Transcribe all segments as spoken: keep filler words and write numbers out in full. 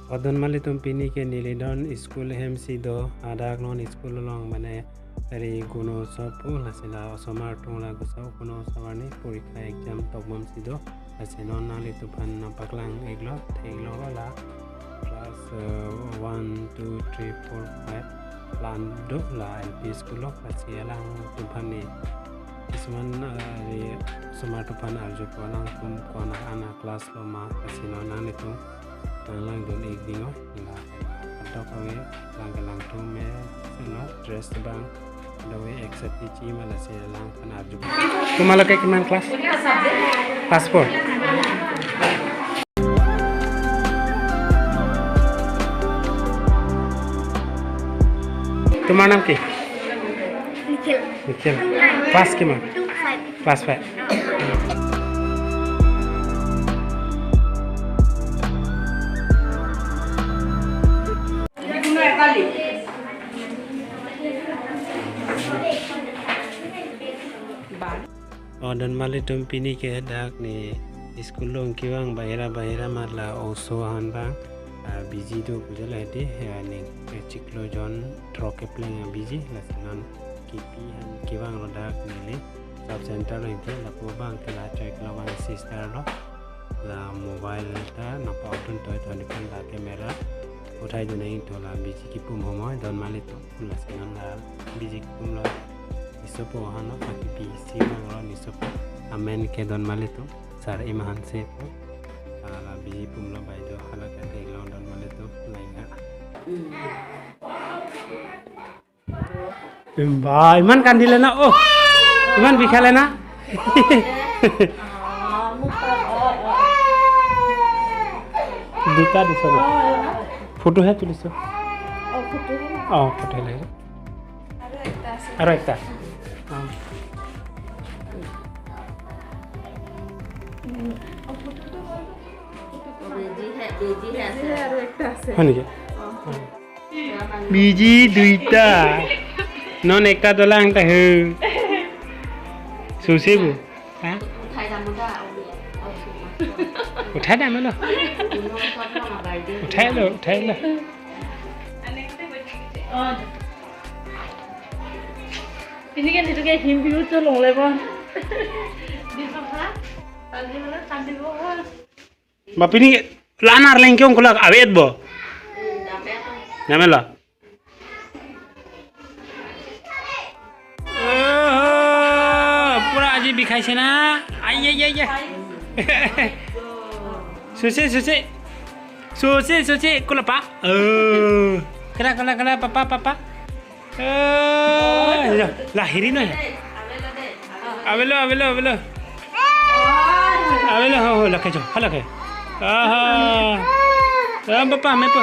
O donmalitum, pini ke neli don school hem si do, hadak non school along mane ari Gunotsav pu, lasi la osomar atum la Gunotsav, Gunotsav arni porikha exam tokbom si do. Lasi non nanglitumphan nangpaklang iklo, theklong lo la class, eh, one, two, three, four, five la-an do la L P school lo, lasi alangtumphan ni kisuman, eh, ari osomar atumphan arjupo, alangtum ko-an a-class lo ma, lasi non nanglitum nanglang dun ik ding o, la kadokave, lang kelang atum me, seno, dress abang, kadokave accept-ji ma, lasi alangphan arju. Tomar ke kiman class? Class four. Tomar nam ke? Nikhil. Nikhil. Class kiman? Five. Class five. O donmalitum, pini ke dak ne school along kevang bahira bahira amat la oso aphan abang, ah, biji do pu jala hedi, ah, ne, eh, chiklo jon throk kepleng abiji, lasi non kipi aphan kevang lo dak neli sub center lo hedi, lapu abang ke la choi ke lo abang sister lo. La mobile ta nangpa-ot dun toi, tonipan la camera uthai dun nang ingto, la biji kipum homoi donmalitum, lasi non la biji kipum lo. Ne sopo aphan lo, akipi si abang lo ne sopo. Amen ke donmalitum, Sar Ima Hanse pu. Ah, la biji pum lo, bai do, hala ke theklong donmalitum, lainga. Ba, iman kandile na, oh. Iman bikhale na. দুটা দিছে না? ফটোহে তুলিছো। অ, ফটো। অ, ফটোহে লাগে। আৰু একটা আছে। আৰু একটা। অ। বেজিহে, বেজিহে আছে। আৰু একটা আছে। হয় নেকি? অ। অ। Biji দুইটা। Non ekta dolang ta he. Susi bu. Ha? Uthai dam da, o, o, o. Uthai dam lo. Uthai lo, uthai lo. Ini kan itu kayak himpiu tuh long lebon. Di bawah, tadi mana tadi bawah. Ba pini la-an arleng ke ongkolak avet bo. Dam-et lo. Oh, pura aji bikhaise na. Ai, ai, ai, ai. Susi, susi. Susi, susi, kula pa. Oh. Kala, kala, kala, papa, papa. Eh, ya, lahiri na ya. Avelo, avelo, avelo. Avelo, ho, ho, lake jo, ha lake. Aha. Ram papa, mepo.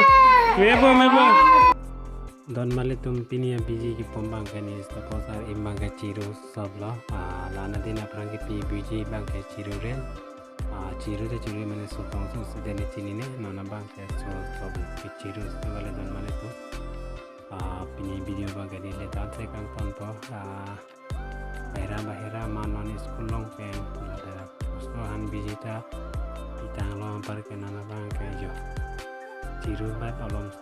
Mepo, mepo. Donmalitum, pini abiji kipum abang ke ne stop, Sar Ima abang ke chiru sop lo. Ah, la-an adin aphrang kipi biji abang ke chiru ren. Ah, chiru te chiru mane sotong so sudene chinine, non abang ke so sop lo, kichiru sop lo donmalitum. Ah, pini video abang ke neli ladak si kangtonpo. Ah, bahira bahira amat non school along pen, ladak kosto aphan biji ta pitang lo, anpar ke non abang ke jo. Chiru bat olom so.